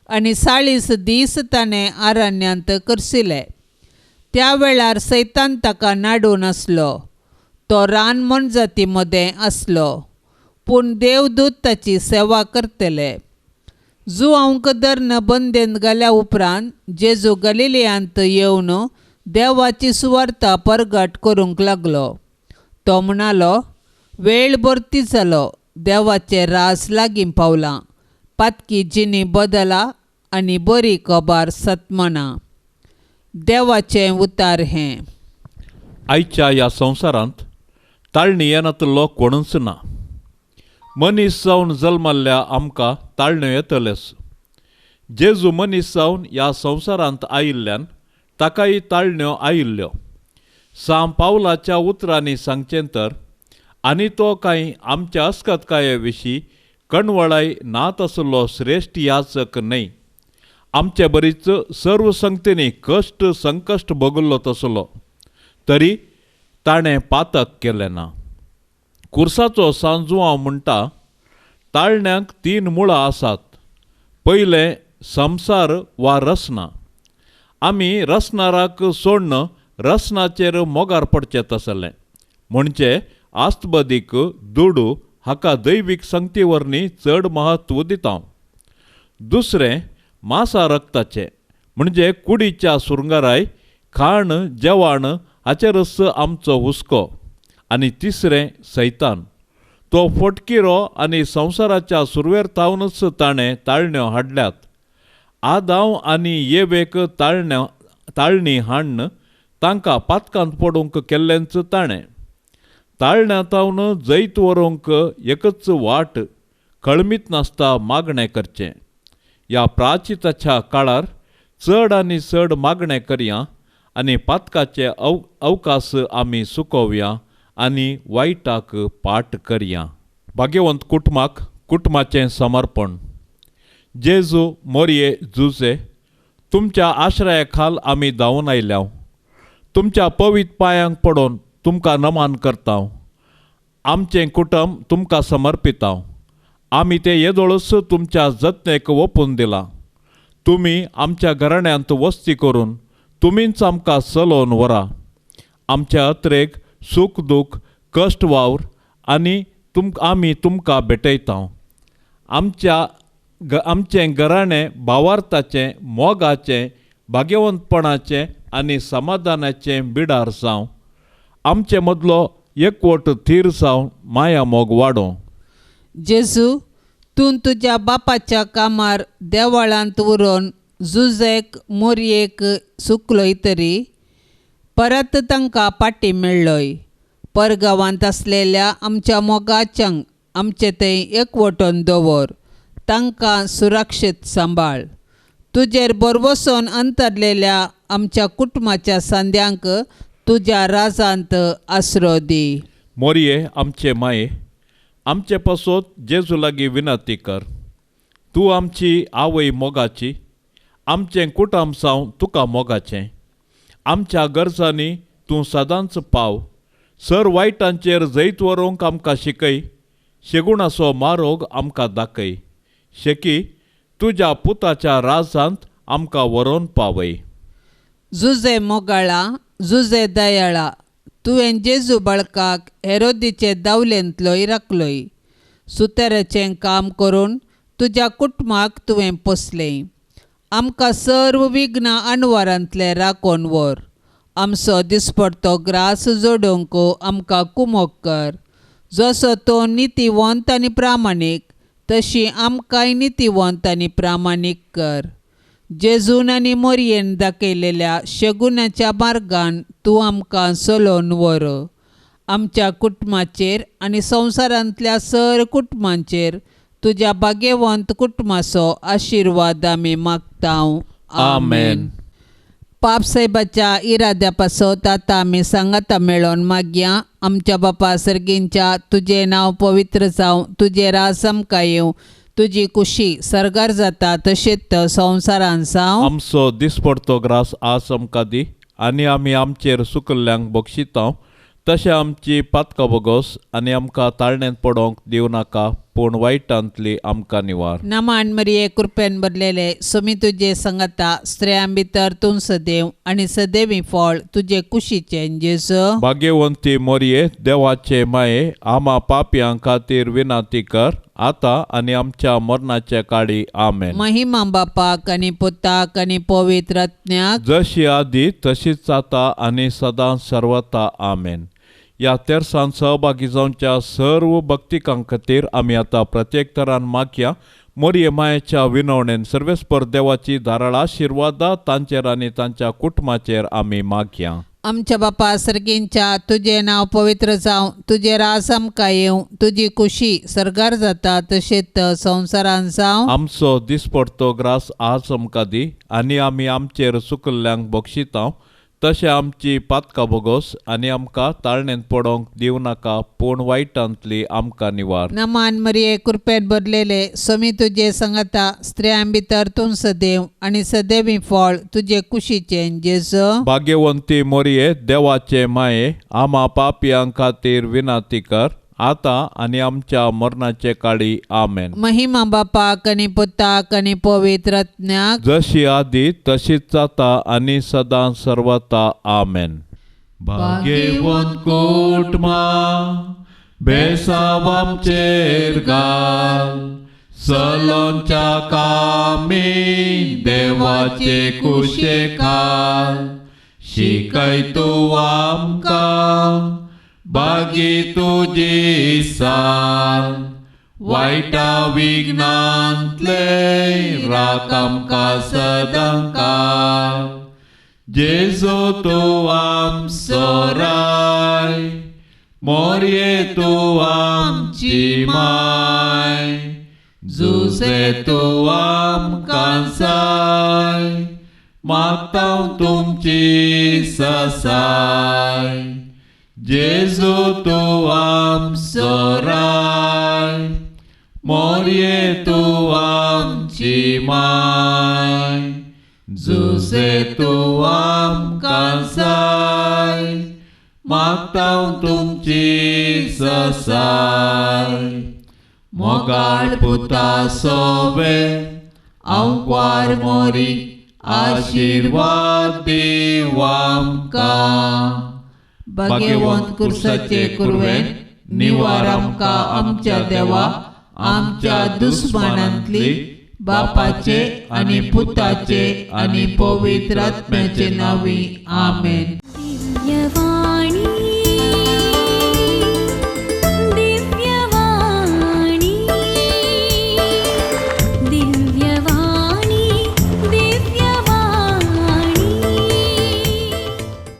आनी 40 दीस ताणें अरण्यांत करसिले. त्या वेळार सैतान ताका नाडून आसलो. तो रान मोनजाती मदें आसलो, पूण देवदूत ताची सेवा करतले. जुआंक धरून बंदेंत घाल्या उपरांत जेजू गलिलियांत येवन देवाची सुवार्ता परगट करूंक लागलो. तो म्हणालो, वेळ भरती जालो, देवाचें रास लागीं पावलां, पातकी जिणी बदला आनी बरी खबर सतमना. देवाचें उतार हें. आयच्या ह्या संवसारांत ताळणी येनातलो कोणूच ना. मनीस जावन जल्मल्ल्या आमकां ताळण्यो येतलेच. जेजू मनीस जावन ह्या संवसारांत आयिल्ल्यान ताकाय ताळण्यो आयिल्ल्यो. सां पावलाच्या उतरांनी सांगचें तर, आनी तो कांय आमच्या अस्कतकाये विशीं कणवळाय नात आसलो श्रेश्ठ याचक न्हय. आमचे बरीच सर्व संगतींनी कश्ट संकश्ट भोगल्लो तसलो, तरी ताणें पातक केलें ना. कुर्साचो सांजुआंव म्हणटा, ताळण्यांक 3 मुळां आसात. पयलें संवसार वा रसना. आमी रसनाराक सोडून रसनाचेर मोगार पडचें तसलें, म्हणजे आस्तबदीक दुडू हाका दैवीक संगती वरवीं चड म्हत्व दिता. दुसरें मासा रक्ताचें, म्हणजे कुडीच्या सुरंगाराय खाण जेवण हाचेरच आमचो हुस्को. आनी तिसरें सैतान, तो फटकिरो आनी संवसाराच्या सुरवेर तावनच ताणें ताळण्यो हाडल्यात. आदांव आनी येवेक ताळणी हाडून तांकां पातकांत पडूंक केल्लेंच ताणें. ताळण्या तावन जैत व्हरूंक एकच वाट, कळमीत नासता मागणें करचें. ह्या प्राचिताच्या काळार चड आनी चड मागणें करया आनी पातकाचे अवकाश आमी सुकोवया आनी वायटाक पाट करया. भाग्यवंत कुटुंबाक कुटुंबाचें समर्पण. जेजू मोरये जुजे, तुमच्या आश्रया खाल आमी धांवून आयल्या. तुमच्या पवित्र पांयांक पडून तुमकां नमन करता. आमचें कुटुंब तुमकां समर्पिता. आमी तें येदोळच तुमच्या जतनेक ओपून दिलां. तुमी आमच्या घराण्यांत वस्ती करून तुमीच आमकां चलोवन व्हरा. आमच्या अत्रेक सूख दूख कश्ट वावर आनी आमी तुमकां भेटयता. आमचें घराणें भावार्थाचें, मोगाचें, भाग्यवंतपणाचें आनी समाधानाचें बिडार जावं. आमचे मदलो एकवट थीर जावन माया मोग वाडोवं. जेजू, तूं तुज्या बापाच्या कामार देवळांत उरोवन जुजेक मोरयेक सुकलोय तरी परत तांकां पाटी मेळ्ळोय. परगांवांत आसलेल्या आमच्या मोगाच्यांक आमचे थंय एकवटून दवर, तांकां सुरक्षीत सांबाळ. तुजेर बरवसून अंतरलेल्या आमच्या कुटुंबाच्या सांद्यांक तुज्या राजांत आसरो दी. मोरये आमचे माये, आमचे पासत जेजू लागीं विनंती कर. तूं आमची आवय मोगाची, आमचें कुटुंब जावं तुका मोगाचें. आमच्या गरजांनी तूं सदांच पाव. सर वायटांचेर जैत व्हरूंक आमकां शिकय. शेगुणाचो मारोग आमकां दाखय. शेकी तुज्या पुताच्या राजांत आमकां व्हरोन पावय. जुजे मोगाळा, जुजे दयाळा, तुवें जेजू बाळकाक हेरोदीचे दावलेंतलोय राखलोय. सुतेराचें काम करून तुज्या कुटुंबाक तुवें पोसलें. आमकां सर्व विघ्नां अणवारांतलें राखून व्हर. आमचो दिसपडतो ग्रास जोडूंक आमकां कुमोक कर. जसो तो नितीवंत आनी प्रामाणीक तशी आमकांय नितीवंत आनी प्रामाणीक कर. जेजून आनी मोरयेन दाखयलेल्या शगुनाच्या मार्गान तूं आमकां चलोवन व्हर. आमच्या कुटुंबाचेर आनी संवसारांतल्या सर कुटुंबांचेर तुज्या भाग्यवंत कुटुंबाचो आशिर्वाद आमी मागता. आमेन. पाप साहेबाच्या इराद्या पासत आतां आमी सांगाता मेळोवन मागया. आमच्या बापा सर्गींच्या, तुजें नांव पवित्र जावं, तुजें राज आमकां येवं, तुजी कुशी सर्गार जाता तशेंच संवसारान जावं. आमचो दिसपडतो ग्रास आज आमकां दी आनी आमी आमचेर सुकल्ल्यांक बक्षिता तशें आमची पातकां बोगोस आनी आमकां ताळण्यांत पडोवंक दिवं नाका, पूण वायटांतली आमकां निवार. नमान मरिये, कृपेन भरलेले, सुमी तुजे संगता, स्त्रियां भितर तूं सदैव आनी सदैवी फळ तुजे कुशीचें जेजू. भाग्यवंती मोरये, देवाचे माये, आमा पापयां खातीर विनंती कर आतां आनी आमच्या मरणाच्या काळी. आमेन. महिमा बापाक आनी पुताक आनी पवित्र आत्म्याक, जशी आदी तशीच आतां आनी सदां सर्वता. आमेन. ह्या तेरसान सहभागी जावच्या सर्व भक्तिकां खातीर आमी आतां प्रत्येक तरान मागया. मोरये मायेच्या विनवणेन सर्वेस्पर देवाची धाराळ आशिर्वादा तांचेर आनी तांच्या कुटुंबाचेर आमी मागया. आमच्या बापा सर्गींच्या, तुजें नांव पवित्र जावं, तुजें राज आमकां येवं, तुजी कुशी सर्गार जाता तशेंच संवसारान जावं. आमचो दिसपडतो ग्रास आज आमकां दी आनी आमी आमचेर चुकल्ल्यांक बक्षिता तशें आमची पातकां बोगोस आनी आमकां ताळण्यांत पडोवंक दिवं नाका, पूण वायटांतली आमकां निवार. नमान मरिये, कृपेन भरलेले, स्वामी तुजे संगता, स्त्रियां भितर तूं सदैव आनी सदैवी फळ तुजे कुशीचें जेजू. भाग्यवंती मोरये, देवाचे माये, आमा पापयां खातीर विनंती कर आतां आनी आमच्या मरणाचे काळी. आमेन. महिमा बापाक आनी पुताक आनी पवित्र आत्म्याक, जशी आदी तशीच आतां आनी सदां सर्वता. आमेन. भाग्यवंत कुटुंबा बेसाव आमचेर घाल, सलोंच्या कामी देवाचे कुशे खाल, शिकय तूं आमकां बागी तुजी साल, वायटा विघ्नांतले राख आमकां सदांकाळ. जेजू तूं आमचो राय, मोरये तूं आमची माय, जुसे तूं आमकां साय, मागता तुमची ससाय. जेजू तूं आमचो राय, मोरये तूं आमची माय, जुसे तूं आमकां साय, मागता तुमची ससाय. मोगाळ पुता सोवे आंकवार मोरी, आशिर्वाद दीव आमकां. भाग्यवंत कुर्साचे कुरवेन निवार आमकां आमच्या देवा, आमच्या दुस्मानांतली, बापाचे आनी पुताचे आनी पवित्र आत्म्याचे नांवी. आमेन. दिव्यवाणी.